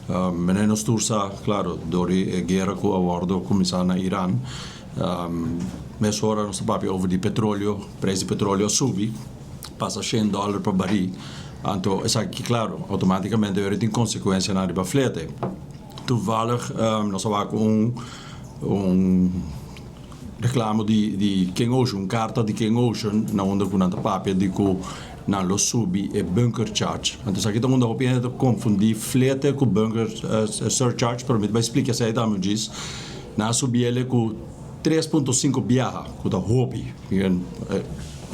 Manera nos tur sa, claro, door di e guera cu a wordo cuminsa na Iran, mesora nos ta papia over di petroleo, prijs di petroleo a subi, pasa $100 pa baril. Anto esaki, claro, automaticamente ora tin consecuencianan riba flete. Toevallig nos a wak un reclamo di King Ocean, un carta di King Ocean, na unda cu nan ta papia di cu nan lo subi e bunker charge. Anto esaki ta unda hopi hende ta confundi flete cu bunker surcharge, pero mi ta bay splica esey tambe un djis. Nan a subi ele cu 3.5 biaha, cu ta hopi.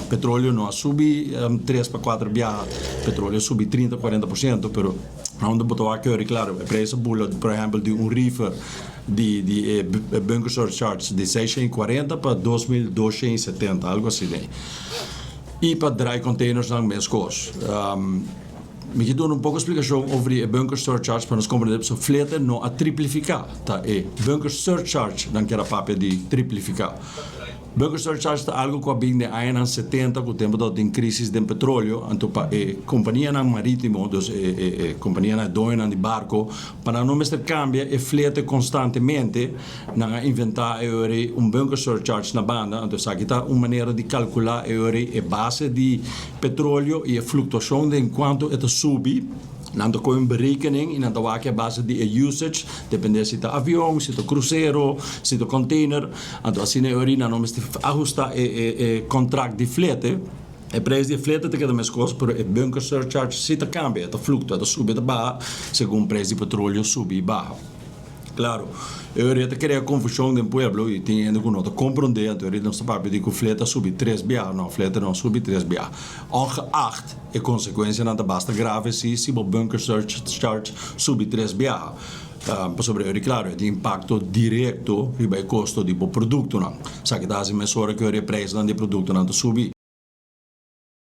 Petroleo no a subi 3 pa 4 biaha, petroleo a subi 30, 40%, pero na unda bo ta wak keurig, claro, e prijs a bula, por ehempel, di un reefer di e bunker surcharge di 640 pa 2270, algo asina. Y pa dry containers nan mes cos. Mi kier duna un poco explicacion over di e bunker surcharge pa nos comprende, so flete no a triplifica, ta e bunker surcharge nan kier a papia di triplifica. Bunker surcharge ta algo cu a bin den añanan 70, cu tempo tabatin crisis den petroleo, anto pa e companianan maritimo, dus e companianan, doñonan di barco, pa nan no mester cambia e flete constantemente, nan a inventa e ora un bunker surcharge na banda. Anto esaki ta un manera di calcula e ora e base di petroleo y e fluctuacion den cuanto e ta subi. Nan ta coge un berekening y nan ta wak a base di e usage, depende si ta avion, si ta crucero, si ta container. Anto asina e ora nan no mester ahusta e contract di flete. E prijs di flete ta keda mescos, pero e bunker surcharge si ta cambia, ta fluctua, ta subi, ta baha, segun prijs di petroleo subi y baha. Claro, e ora ta crea confusion den pueblo y tin hende cu no ta comprende, anto ora nos ta papia di cu flete a subi tres biaha. No, flete no a subi tres biaha. Ongeacht e consecuencianan ta basta grave si bo bunker surcharge subi tres biaha. Pasobra ora, claro, tin impacto directo riba e costo di bo productonan. Sa cu ta haci mesora cu e prijsnan di productonan ta subi.